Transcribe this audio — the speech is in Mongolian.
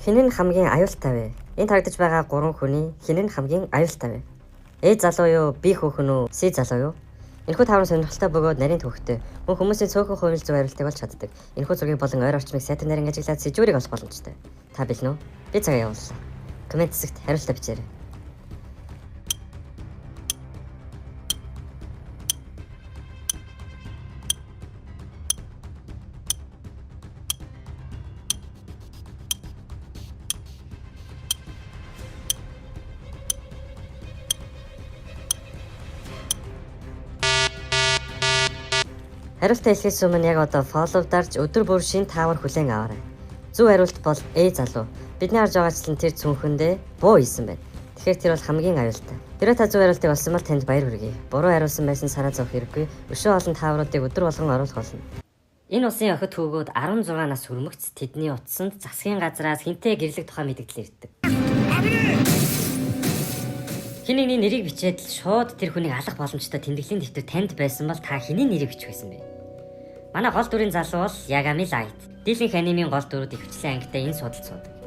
Хэн нь хамгийн аюултай вэ? Энд харагдаж байгаа гурван хүний хэн нь хамгийн аюултай вэ? А залуу юу, Б хүүхэн үү, С залуу юу? Энэхүү таавар сонирхолтой бөгөөд нарийн төвөгтэй. Мөн хүмүүсийн цөөхөн хувийн зөв хариултыг олж чаддаг. Энэхүү зургийг болон ойр орчмыг сайтар нарийн ажиглаад сэжүүрийг олох боломжтой. Та бэлэн үү? Би цагаа явууллаа. Коммент хэсэгт хариултаа бичээрэй. Хариултаа хэлэхээс өмнө яг одоо follow дарж өдөр бүр шинэ таавар хүлээн аваарай. Зөв хариулт бол A залуу. Бидний харж байгаачлан тэр цүнхэндээ буу хийсэн байна. Тэгэхээр тэр бол хамгийн аюултай. Хэрвээ та зөв хариултыг олсон бол танд баяр хүргэе. Буруу хариулсан байсан сараа зовх хэрэггүй. Өшөө олон таавруудыг өдөр болгон оруулах болно. Энэ улсын охид хүүгүүд 16 нас хүрмэгц тэдний утсанд засгийн газраас хинтээ гэрлэх тухай мэдэгдэл ирдэг. Хэн нэгний нэрийг бичээд л шууд тэр хүнийг алах боломжтой тэмдэглэлийн дэвтэр танд байсан бол та хэний нэрийг бичих байсан бэ? Манай гол дүрийн залуу бол Ягами Лайт. Дийлэнх анимын гол дүрүүд ихэвчлэн ангитай энэ судалд суудаг.